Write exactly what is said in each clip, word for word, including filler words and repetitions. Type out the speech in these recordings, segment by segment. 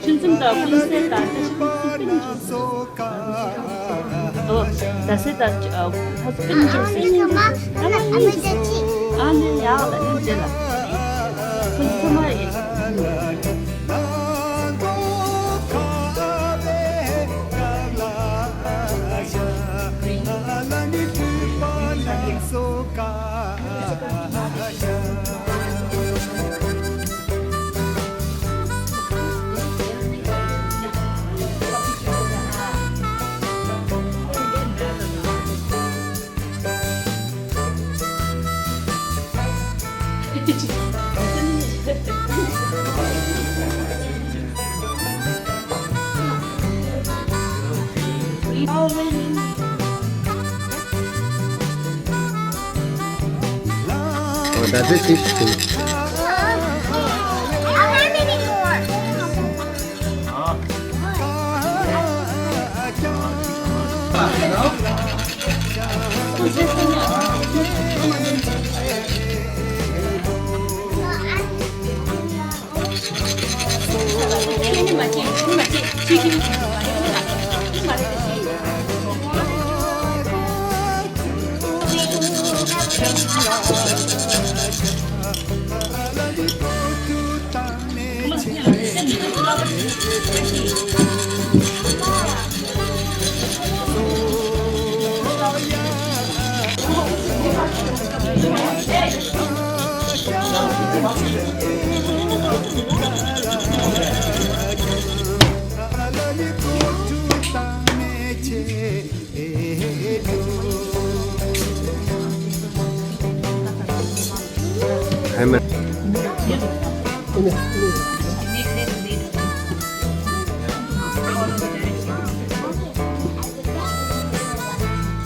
ཁྱིམ་ཚང་དང་ཀུན་གསལ་དང་ད་ཆ་ཁོང་ཚོ་སྤུན་གྱི། ཨོ། ད་སེ་ད་ཨ་ད་སེ་སྤུན་གྱི་ཟེར། ཨ་ནི་ཡག་ལ་ནི་མཇལ་ལ། ཁོང་ཚོ་ཚང་མ་ཡིན། Oh, that's it.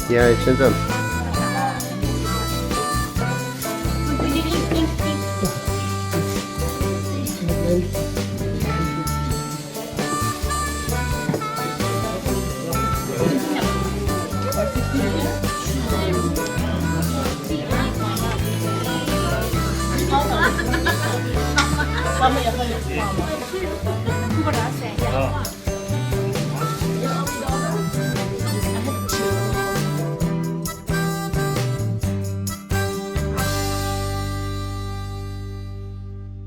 ཡ་ཡ་ཤན་ཙམ།